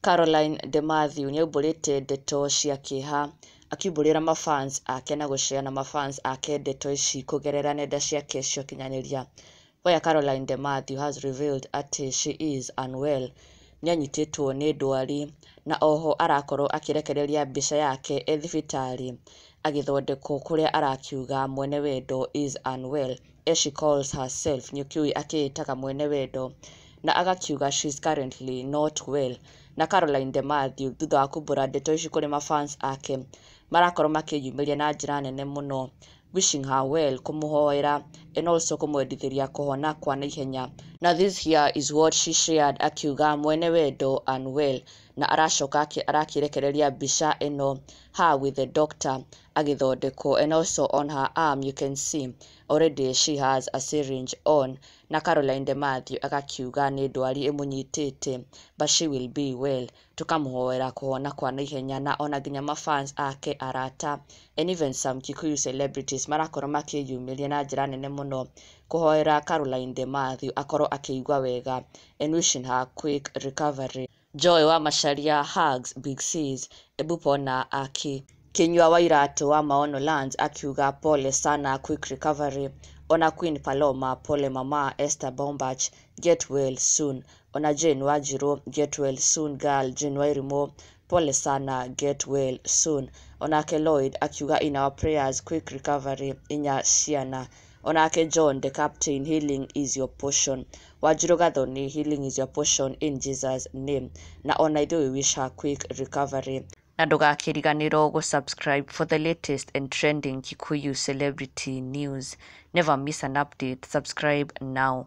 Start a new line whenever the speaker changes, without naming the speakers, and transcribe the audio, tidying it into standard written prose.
Caroline De Mathew nĩaumbũrĩte ndeto cia kĩeha akiumbũrĩra mafans ake na gũshare na mafans ake ndeto ici kũgerera nenda ciake cia ũkinyanĩria, where Caroline De Mathew has revealed atĩ she is unwell, nĩanyitĩtwo nĩ ndwari na oho arakorwo akĩrekereria mbica yake e thibitarĩ agĩthondekwo, kũrĩa arakiuga mwene wendo is unwell, as she calls herself, nĩũkĩũĩ akĩĩtaga mwene wendo, na agakiuga she's currently not well. Na Caroline De Mathew, thutha wa kumbũra ndeto ici kũrĩ mafans ake, marakorwo makĩyumĩria na njĩra nene mũno, wishing her well, kũmũhoera and also kũmwendithĩria kũhona kwa naihenya. Na this here is what she shared, akiuga mwene wendo unwell, na aracoka arakĩrekereria mbica ĩno, her with the doctor agĩthondekwo, and also on her arm you can see already she has a syringe on. Na Caroline De Mathew agakiuga nĩ ndwari ĩmũnyitĩte, but she will be well, tukamũhoera kũhona kwa naihenya. Na ona nginya mafans ake, arata and even some Kikuyu celebrities marakorwo makĩyumĩria na njĩra nene mũno kũhoera Caroline De Mathew akorwo akĩigua wega and wishing her quick recovery. Joy wa Macharia hugs Big Sis, ebu pona aki. Kinyua wa Iratũ wa Maono Lands akiuga pole sana, quick recovery. Ona Queen Paloma, pole mama. Esther Bombach, get well soon. Ona Jane Wanjiru, get well soon girl. Jane Wairimu, pole sana, get well soon. Onake Lloyd akiuga in our prayers, quick recovery inya ciana. Onake John the Captain, healing is your portion. Wanjiru Gathoni, healing is your portion in Jesus' name. Na ona ithuĩ we wish her quick recovery. Na ndũgakĩriganĩrwo gũ-subscribe for the latest and trending Kikuyu celebrity news. Never miss an update. Subscribe now.